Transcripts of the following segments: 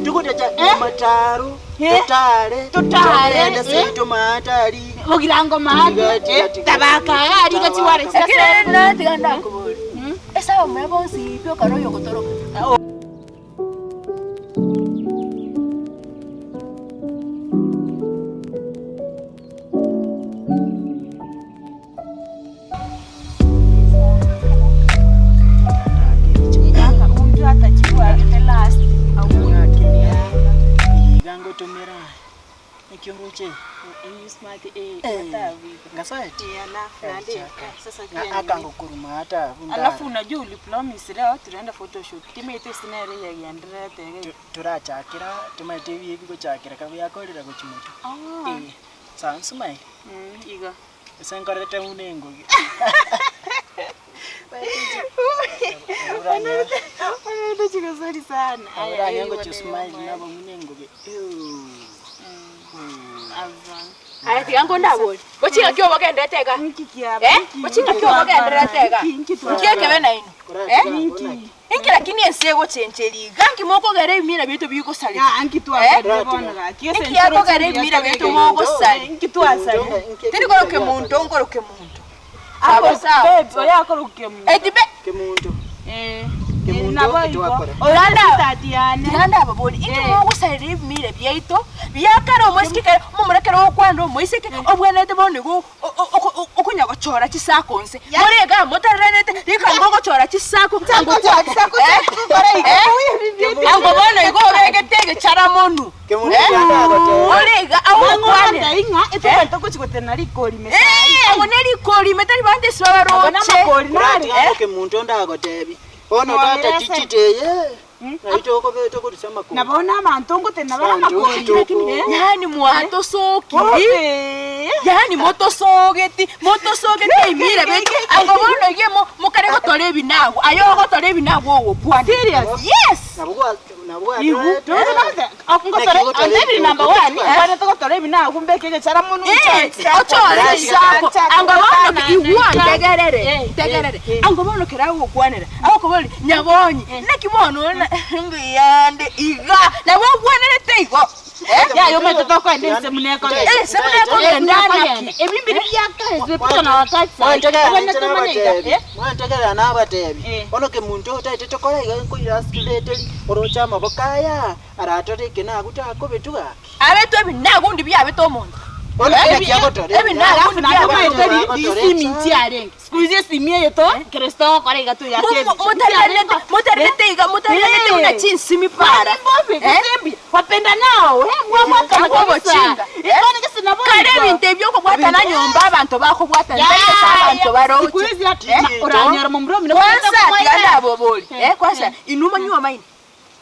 Tugotacha mataro totare Totare, togende eh. seito maatari Bogirango maate, Tiga, tiga, tabaka iga ariga chiware Tabaka. chia Ekero natiga ndakoboria, esabu mwe bonsi pi okare oyogotoroka. Iga ngotomera naki oroche ngasoeti akango koruma ata abwo Alafu ndara unajua ulipromise leo tunaenda photoshoot. Timete sina ere yagendererete iga. torachakera tomaete ebi ebigochakera kabe yakorera gochia motwe Ah. Eh, sawa nsumaye Mm, iga. Ase nkorerete buna engoge. Onaende chigosori sana. Aya, Oranye igo ngochia nere smile omwene. nabo buna engoge. Aye tiga nkondaborie, gochia ng'aki obogenderete iga? Nki kiaba? Eh? Nki? Gochia ng'aki obogendererete iga? Nki Nki twakora? ekebe nainwe? Eh? Inki lakini ense egochencheria iga? Nki mokogera ebimira biaito bigosareka? Ah, nki twakorire bono gaki? Ase Inki yakogera ntoro ebimira biaito chiria mogosaria? Nki twasaria? Teri koroka emonto nkoroka emonto. Ako Sawa sawa. babe, oyo akoroka kemunto. Eti be Kemunto. Eh, Kemunto nabo igo. twakora. Oyo tati yane. Tiga ndababorie, inki Eh. mogosarera ebimira biaito bia kare omoiseke kare omomura ekero ogokwanera omoiseke obwenerete bono igo okonya gochora chisako nse. More igaa motarerenete rika ngogochora chisako ango ango bono igo obegete egechara monwe. Kemunto kiandagoteba. Ore iga agokwanera. Ang'o ng'a etobwenerete gochi gotenena rikori ime Eh, abwo ne rikori ime tari bande ase Abwo babaroche. namakori nare. Oratiga kemunto ndagotebi. Bono tata chichite eye. Nari tokobe tokorusia amakori. Na bono abanto ngotenena bare Abanto amakori toko- lakini eh? Yaani mwatosokiri. Bobe. Yaani motosogeti, motosogeti emira betu. Ango bono iga mo mokare gotora ebinagu. Aye ogotora ebinagu ogokwana. Serious? Yes. Nabo gwa nabo Igu. gwatoete. Ngotore antebi number 1 kwane togotora ebinagu mbeke egechara mono Eh, ochore chisako. Ango bono igwa ntegerere, ntegerere. Ango bono kera agokwanera, agokoboria nyabonyi, naki bono ona mbuyande iga. Nabo okwanerete igo. Eh? Yayo omanyete tokoenda ensemo nekogenda. Eh, ensemo nekogenda naki? Ebi mbiri biakare zimepitwa na wakati sahi. Obwenerete tomanye iga, eh? Mwantegerera nabatebi Eh. bono kemunto otaete tokore iga nkoira ase toreteri oroche amaboko aya aratore eke nabu takobetwa gaki Abetwe ebinagu ndi biabete omonto. bono naki agotore Ebinagu Alafu ndi naende biabete omanyete omonto. ri- risimi nchiarenge. Siku hizi esimi eye to kristo ogokora iga toyake ebicha. Motarenete motarenete iga motarenete buna chinsimi para. Bobe, gose wapenda nao eh, mwamwakana Abwo kabisa. obochinga. Eh, bono gese nabo Kare igo. ebinto ebi okobwatana nyomba abanto bakobwatana Ya, tari ase abanto ya, baroche. siku hizi hata Eh? oranyora momura omino Kwanza tiga ndabobori. Eh, Eh, kwanza inwe monywe amaino.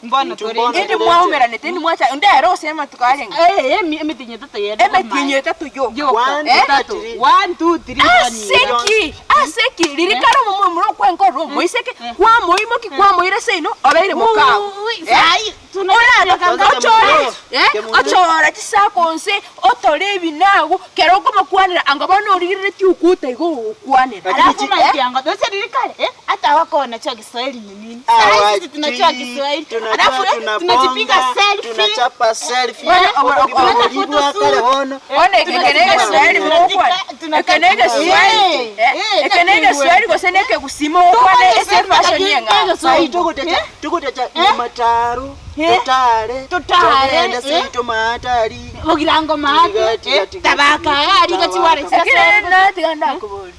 Mbono tore. Mbono. Indi mwaumeranete indi mwacha ndero ase amatuko arenge. Eh, eh, emi- emitinyi etato yende Emitinyi etato yoka. One, Eh? two, three. One, two, three, Aseki aseki riri kare omomura omura okwenkora omoiseke kwamoimoki kwamoira seino obeire mokao. Ui, sahi, tuna- Orara ochore eh, Kemunto. ochora chisako nse otore ebinagu kero okomokwanera anga bono origereretie okuta igo ogokwanera. Lakini Alafu chi- maiti yangu, ndocha riri kale, eh, hata wako wanajua Kiswahili ni nini. Sahi sisi tunajua Kiswahili. Tunajua, Alafu eh, tunabonga, tunajipiga selfie. tunachapa selfie. Bono, oboro- Oboro- oboro- kare bono. Bono eke ne egeswahili mogokwana eke ne egeswahili eh, eke ne egeswahili gose ne ekegusii mogokwana ase efashion eng'ao. Sai togotacha togotacha mataro totare Totare, togende eh. seito maatari Bogirango maate, Tiga, tiga, eh, tiga, tabaka, tiga. ariga chiware Tabaka. Ekero chia natiga ndakoboria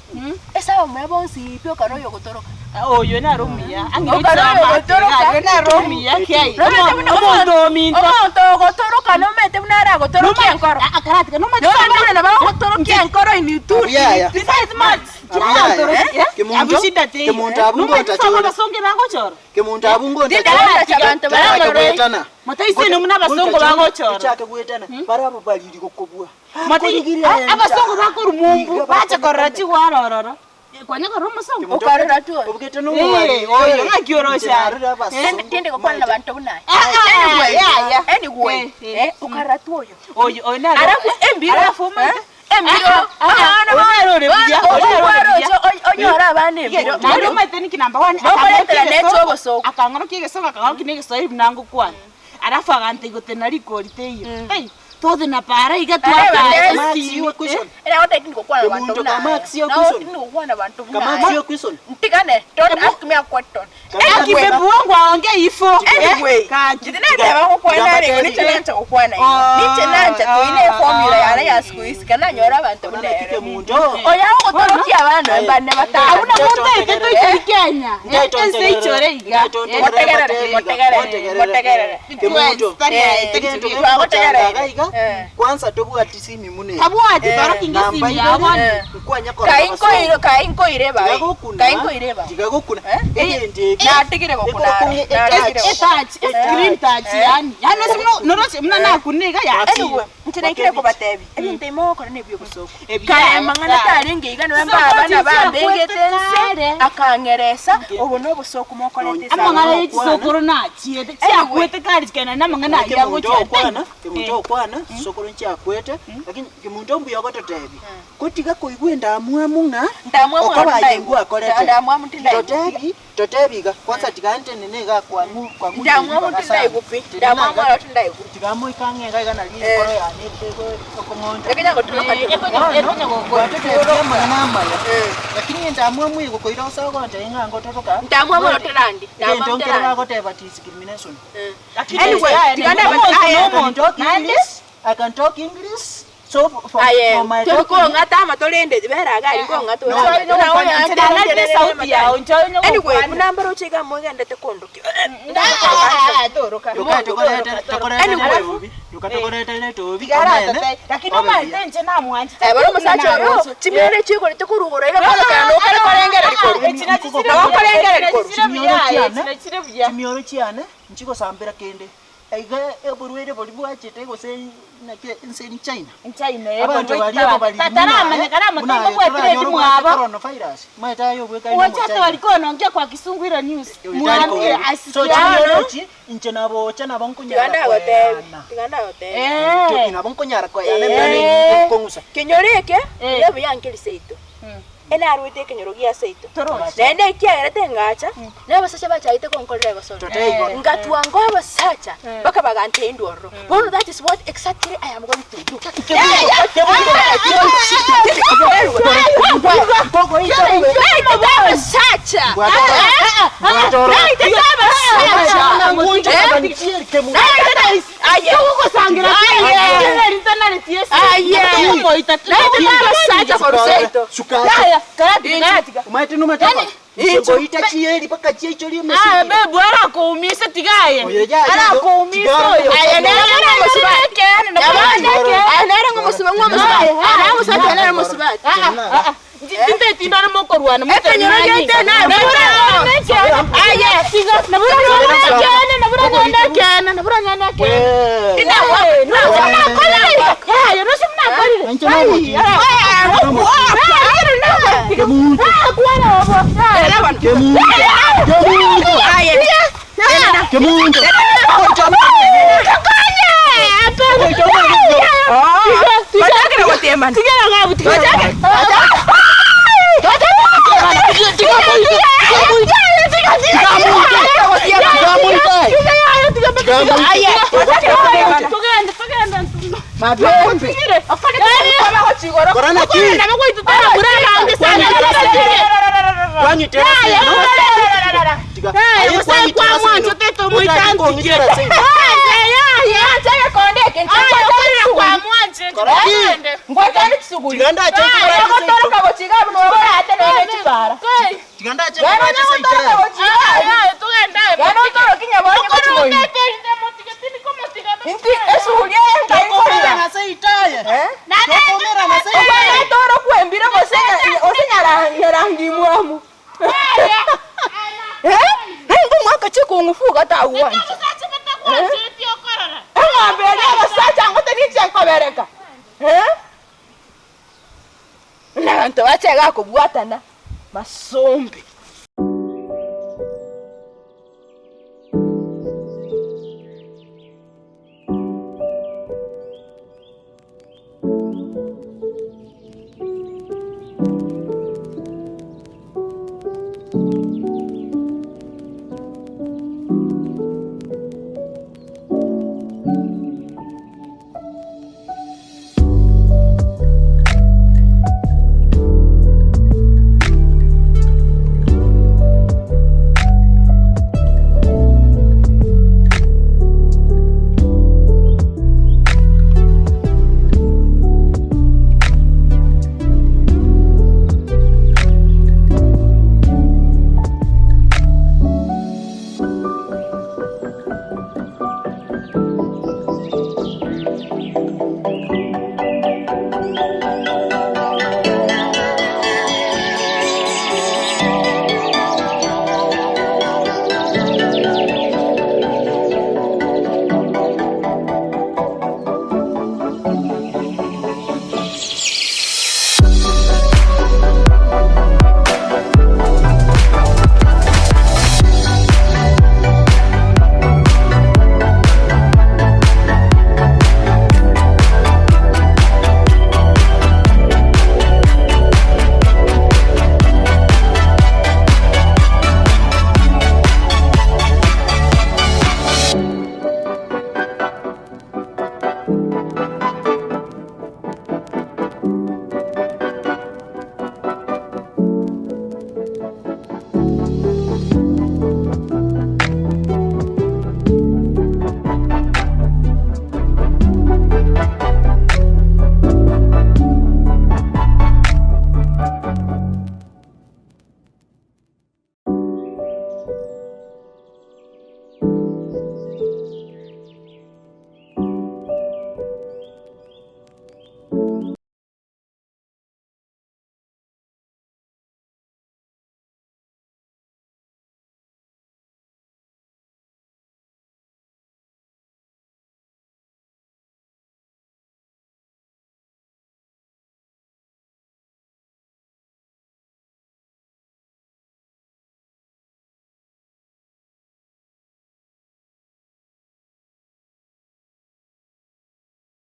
esabu mwe bonsi pi okare oyogotoroka. Oyo naro omuya. Okare oyogotoroka. Oyo naro omuya kiai. Nomanyete buna Omonto ominto. Omonto ogotoroka nomanyete buna aragotorokia enkoro. Akaratika nomanyete Nomanyete buna nabo agotorokia enkoro in two Abuyaya. Besides maths, Abuyaya. Kemunto kemunto abungo ntachora abasonge bagochora kemunto abungo Tindagotacha abanto barabwo. gwetana motaisene muna abasongo bagochora chake gwetana barabo bariri gokobua abasongo bakorumumbu bacha korora chigwarororo kwanya korora omusongo Okarora tu. obugete Eh, oyo ng'aki orochare. Tinde gokwana na banto buna aya. Ah, ah, yeah, yeah. Anyway, Eh, eh. eh, okarora tu oyo. oyo oyo naro Alafu embiro Alafu omanyete- embiro Ah, ah, abana oyo naro buya, oyo naro buya. onyore abana embiro Naende omanyete niki number one Mokoretera akang'orokia neche egesongo- obosongo. akang'orokia egesongo akang'orokia na egeswahili buna ngokwana. Alafu aganta igotena rikori teiyo. Ei, togotena para iga Are twakare batebie. Max, esimi. iwe question. Ere agotebia ndigokwana na banto Kemunto buna ka aye. Max iyo Nao question. tindigokwana na banto buna Ka Max aye. iyo question. Ntigane, don't ask me a question. Ka- Anyway, Akibebu wangu aongee ifo. Anyway, Kaki. tinateba gokwana are niche nancha gokwana igo. Niche nancha toine eformula yane ya siku hizi kana nyora abanto buna Onana ere. kike muntu. Oya ogotorokia abana mbane batano. Abuna motaete toikeri Kenya. Ense ichore iga. Motegerere, motegerere, motegerere. Kemunto. Eh, Twagotegerera iga. Eh. Kwanza tobwati simi mune. Tabwati Eh, torokinge Namba esimi ibere, yabona. Eh. nkwanya korora Kai nkoire, kai nkoire bai. Tigagokuna. Kai nkoire bai. Tigagokuna. Eh? Egento eki. Natigire gokuna. Ekokong'e Natigire etouch. gokuna. Etouch, screen touch yani. Yani noroche muna nakuna iga yachire. Anyway, inche naikire kobatebi ebinto ime ogokora na ebi'obosooku. Ebiaye, Kare amang'ana kare. tarenge iga noe Soko mbaba na chichi bambegete akwete ense kare. akang'eresa obo na obosooku mokorete ase Amang'ana abana. ye chisokoro nachiete chiakwete kare chikenda na amang'ana aywo Kemunto agochia. okwana, kemunto okwana, sokoro nchiakwete, lakini kemunto mbuya ogototebi. Kotiga koigwa endamwamu ng'a Ndamwamu okoba aro aye tindaigu. ngwakorete. Ndamwamu tindaigu. Totebi, totebi iga. Kwanza tiga ntenene iga kwang'u kwang'u. Ndamwamu tindaigu pi. Ndamwamu aro tindaigu. Tiga moika ang'e iga iga nari Eh. enkoro yane ekong'onta. Ekenya gotoroka Gwatotebi amang'ana amaya. Eh. Lakini endamwamu egokoira ase ogonta ing'a ngotoroka. Ndamwamu aro terandi. Egento Ndamwamu nkere terandi. bagoteba discrimination. Eh. Lakini Anyway, aya, tigana ni- basi- omonto aya, I can nomonto. talk Naende? English. I can talk English. So for, Aye, for my tori talking, kong'ata ama torende beraga ari kong'ata No. Nanaire sauti yao, ncho nyo Anyway, gokwana. buna mbaroche iga mogendete kondokia. Ah, toroka. Nduka Anyway. tobi. Nduka tokoretere tobi. Tigara Omene, atote. Lakini obe omanyete buya. inche namwanchete. Eh, bari omosacha oyo, chimioro chikorete korugoro iga korokana nokare korengera rikoru. Nokorengera rikoru. Chimioro chiane. Chire buya. Chimioro chiane nchigosambera kende. Iga oborwaire bori bwachete gose naki nse ni China. China Abanto baria abo bari Tataramanyekana amatombo bwetire mwabo. Coronavirus. Maete ayo obwekaine Wachate walikuwa kwa kisungu ila news. Mwambie So asikia. chimioro chi inche nabocha nabo nkonyara Tiganda gotebi. koyana. Tiganda gotebi. Eh. Nabo nkonyara koyana Eh. emene kong'usa. Kenyoro eke, Eh. lebo yankeri seito. Enarwete ekenyoro gia seito. Toroche. Naende ekiagerete engacha, na abasacha bachaete konkorera egosoro. Toteigo. Ngatwanga abasacha, baka baganta endororo. Bono that is what exactly I am going to do. Abasacha! Ngoita chieri paka chiaichorie Ah, emesiri. bebu arakuumisa tigaye. Oyo ya- Arakuumisa oyo. Aye, nere ng'omusubati. Tindare mokorwana Ekenyoro gete na- Kemunto. Mapembe. Korana ki? Kwanyitera sino. Tiga. Aye, kwanyitera sino. Utaki kong'itera sino. Tiganda ache Tiganda ache Tokomera na seitaye. Tokomera na seitaye. Nyarangi mwamu ngomwaka chikung'ufuka tauwanja eng'ombe eria abasacha ngote ninche nkobereka nabanto bachega kobwatana masombe.